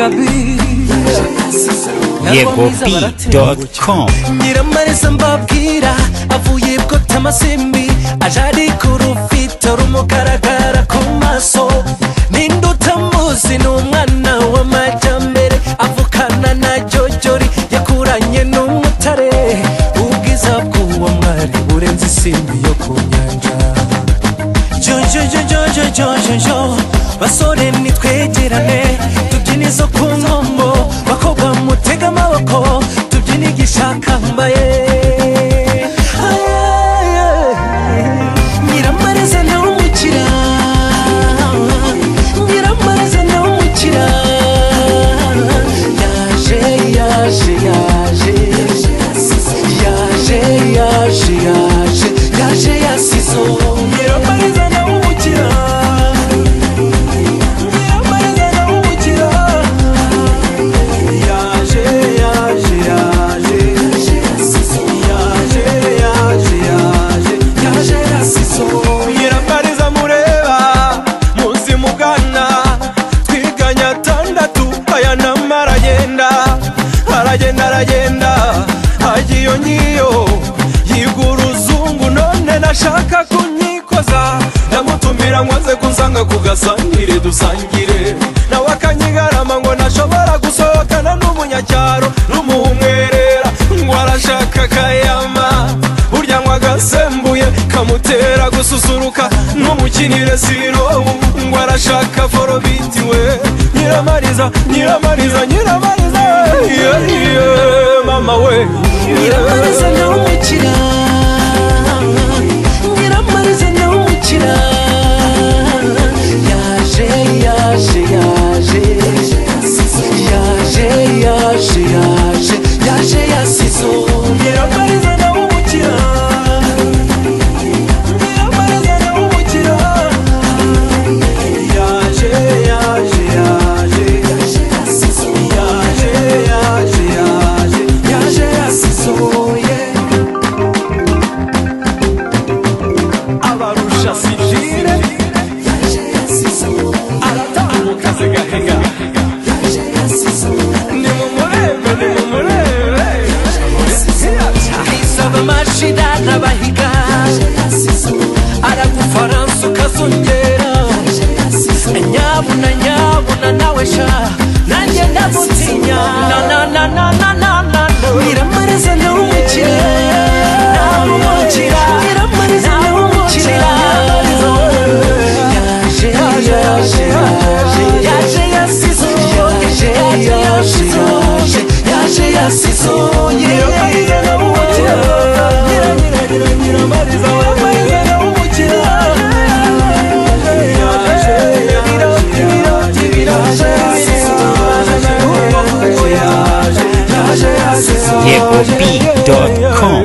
Gabi. YegoB.com. Nyiramariza mbabwira avuye bwota amasimbi, aje ari ku rufite rumugaragara ku maso. Ninde utamuzi? Ni umwana w'amajyambere, avukana na Jojori, yakuranye n'umutare. Ubwiza bw'uwo mwari burenze isimbi yo ku nyanja. Jojojojojojojo, basore nitwegerane tubyine izo ku nkombo, bakobwa mutega amaboko tubyine igishakambaye. Nyiramariza nawe umukira, Nyiramariza nawe umukira, yaje yaje yaje yaje yaje yaje yaje yasizo. Nyiramariza nawe umukira, Nyiramariza nawe umukira, yaje yaje yaje yaje yaje yaje yaje yasizo. Nyiramariza mureba munsi mugana, twiganya atandatu aya nama aragenda aragenda aragenda, ajya iyo ngiyo yiga uruzungu, none nashaka kunyikoza. Ndamutumira ngo aze kunsanga ku gasangire dusangire, nawe akanyigarama ngo ntashobora gusohokana n'umunyacyaro n'umuhumwerera, ngo arashaka akayama burya ngo agasembuye kamutera gususuruka, n'umukinire sirobu ngo arashaka forobiti we. Nyiramariza Nyiramariza Nyiramariza yeah, yeah, mama we. Nyiramariza nawe umukira, Nyiramariza nawe umukira, yaje yaje yaje yaje yaje yaje yaje yasizo. Nyiramariza nawe umukira, Nyiramariza nawe umukira, yaje yaje yaje yaje yaje yaje yaje yasizo. Abarusha sijire aratambuka zigahega, nimumurebe nimumurebe. Isaba amashira arabahiga, aragufaransa ukazongera, nyabuna nyabuna nawe sha nanjye ndamutinya. Na na na na na na na. Nyiramariza nawe umukira, nawe umukira, Nyiramariza nawe umukira, yaje yaje yaje yaje yasizo, yaje yaje yaje yaje yasizo. Nyiramariza nawe umukira, Nyiramariza nawe umukira, yaje yaje yaje YegoB.com.